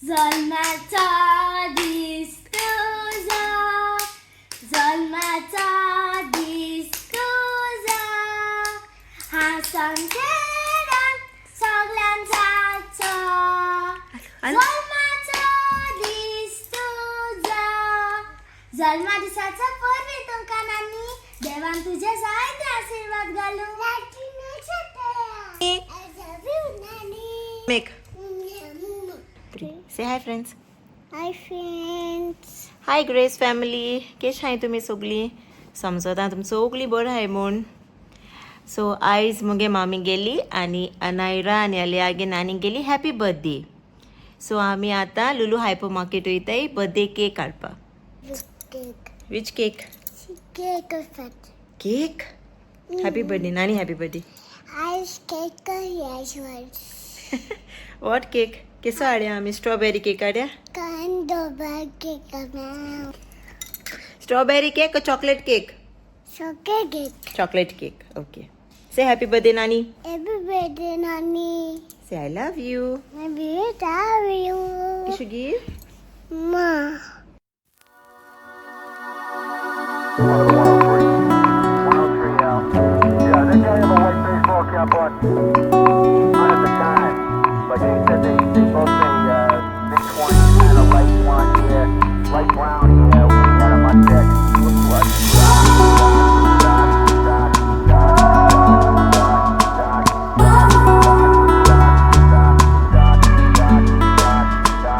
जल्माचा दीस तुझा, जल्माचा दीस तुझा, हा संवसारात सगळ्यांचाच. जल्माचा दीस तुझा. जल्मा दिसाचा परबी तुमकां नानी, देवान तुझे जायते आशीर्वाद घालू. Make. Say hi friends. Hi friends. Hi Grace family, केश हाय तुमी सगळीं? समजता तुमी सगळीं बरें हाय म्हूण. सो आयज मुगे मामी गेली आनी अनायरा आनी अलियागे नानी गेली हॅपी बर्थडे. सो आमी आतां लुलू हायपर मार्केट वयताय बर्थडे केक हाडपाक. Cake. Which cake? Cake fat. Cake. Happy birthday नानी, happy birthday. Ice cake yes words. What cake? केसो हाड्या आमी? स्ट्रॉबेरी केक हाड्या. Kind cake. Strawberry cake, chocolate cake? Chocolate cake. Chocolate cake, okay. Say happy birthday नानी. Happy birthday नानी. Say I love you. Happy birthday you. Kishu give? Ma. 103 L. Yeah, that guy have a white baseball cap on. Not at the time, but they said they both say mid-20s, kind of light blonde hair, light brown hair. We had a mustache. Looked like dot, dot, dot, dot, dot, dot, dot, dot, dot, dot, dot,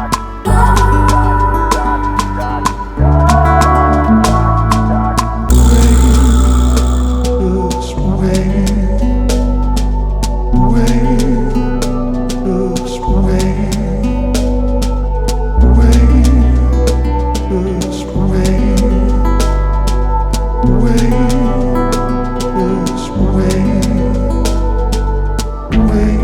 dot, dot. Looks away, away, looks away, away, looks away, away, looks away, away.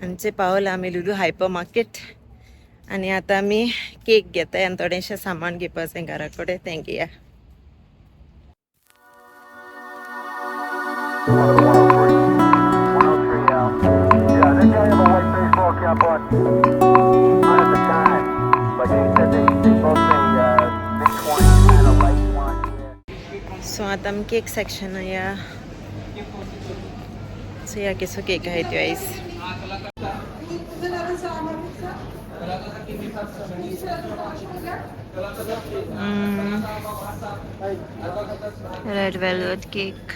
आमचे पावल आमी Lulu hyper market आनी आतां आमी cake घेताय आनी थोडेशें सामान घेवपा आसा घरा कडेन तें घेया. 103 L. Yeah, that guy have a white baseball cap on. Not at the time, but they said they both say mid-20s, kind of light blonde hair. So आतां आमी केक सेक्शन या. सो या केसो केक आहाय त्यो आयज. Red velvet cake,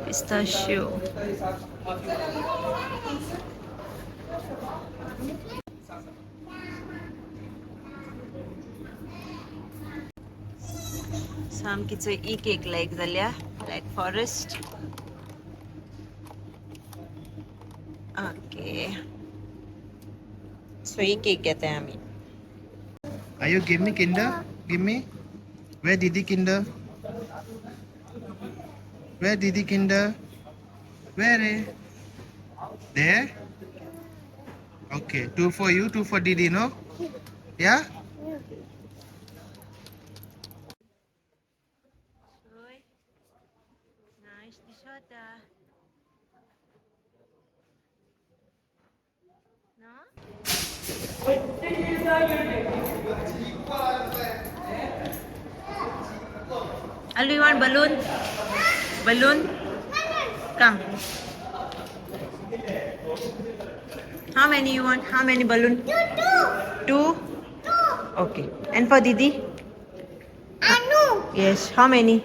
pistachio. सामकीच E cake लायक जाल्या ब्लॅक फॉरेस्ट. ओके, सो ही केक घेताय आमी. Are you give me Kinder? Give me. Where Didi Kinder? Where Didi Kinder? Where? Eh? There? Okay, two for you, two for Didi, no? Yeah? Nice दिसता. No? Alu, you want balloon? Balloon? Come. How many you want? How many balloon? Two. Two? Two. Okay. And for Didi? Anu. Yes. How many?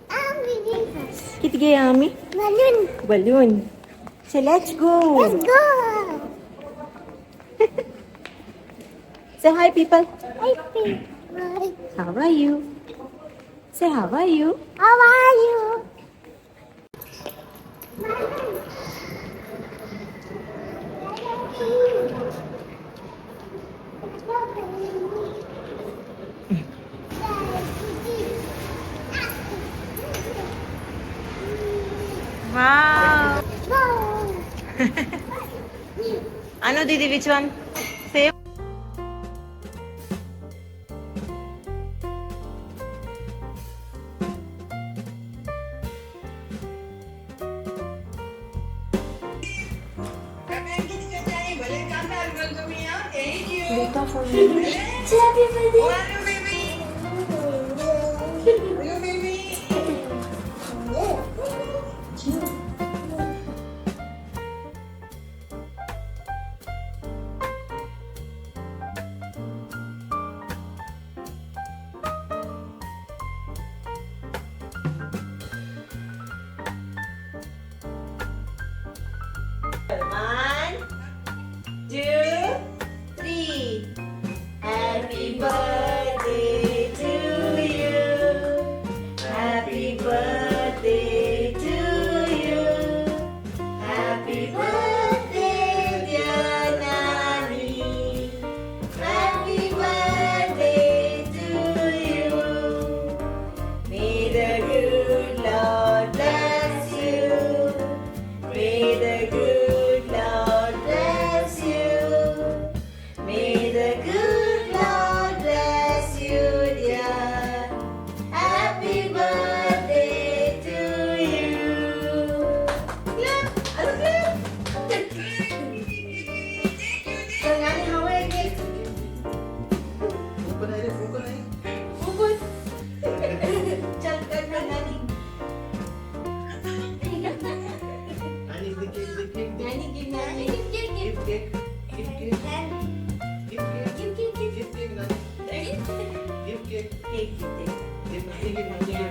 I'm reading first. कित gaya आमी? Balloon. Balloon. So let's go. Let's go. Say hi people. Hi people. How are you? Say how are you? How are you? Wow. Anu Didi, which one? Same. Happy birthday. One, two, three. Happy birthday to you. Happy birthday to you. Happy birthday, dear Nani. Happy birthday to you. May the good Lord bless you. May the good Lord bless you. May the good Lord bless you, dear. Happy birthday to you. Clap! Ano clap? So, Nani, how are you? Open. Chal, cut, cut, Nani. Nani, the cake, the cake, the Nani, give Nani. Give, give, give cake, give cake, give cake, give, give, give. Give cake, Nani. Give cake, Cake, give, give, give, give, give. Yeah.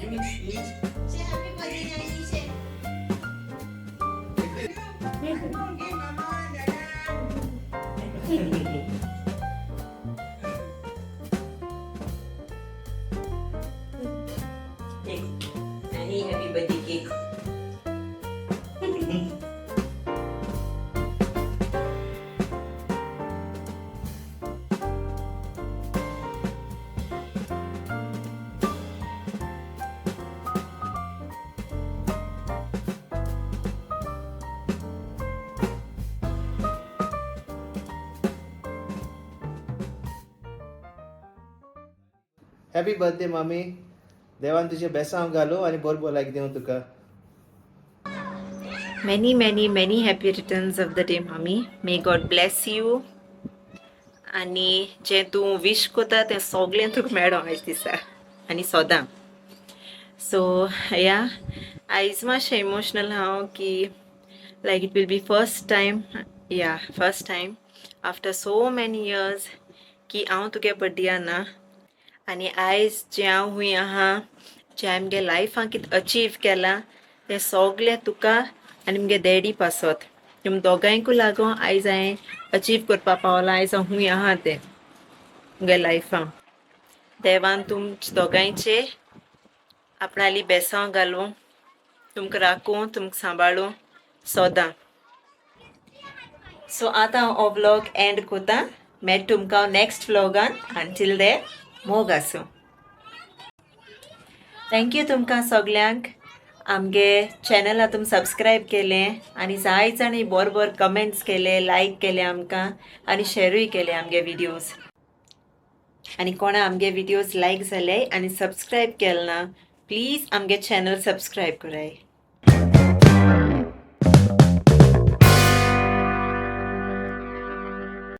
Give it, give it. Say happy birthday, Nani. Say. Cake. Nani, happy birthday cake. Happy birthday मामी. देवान तुझे बेसांव घालू आनी बरो भलायकी दिवं तुका. Many, many, many happy returns of the day, Mummy. May God bless you. आनी जें तूं विश कोता तें सगळें तुका मेळो आयज दिसा आनी सदां. सो या, आयज मातशें इमोशनल हांव की like it will be first time, yeah, first time after so many years की हांव तुगे बड्डेया ना. आनी आयज जें हांव हूंय आहा, जें हांवें म्हगे लायफान कितें अचीव केलां, तें सगळें तुका आनी मुगे डॅडी पासत, तुम दोगांयकूय लागून आयज हांवें अचीव करपा पावलां. आयज हांव हूंय आहा तें मुगे लायफान देवान तुमचे दोगांयचे आपणाली बेसांव घालूं, तुमकां राखूं, तुमकां सांबाळूं सदां. सो आतां हो व्लॉग एंड कोता. मेळ तुमकां नेक्स्ट व्लॉगान. अंटील then, मोग आसूं. Thank you तुमकां सगल्यांक. आमगे चॅनला तुमी सबस्क्रायब केलें आनी जाय जाणी बरे बरे कमेंट्स केले, लायक केले आमकां आनी शेरूय केले आमगे विडियोज. आनी कोणा आमगे विडियोज लायक जाले आनी सबस्क्रायब केले ना, प्लीज आमगे चॅनल सबस्क्रायब कराय.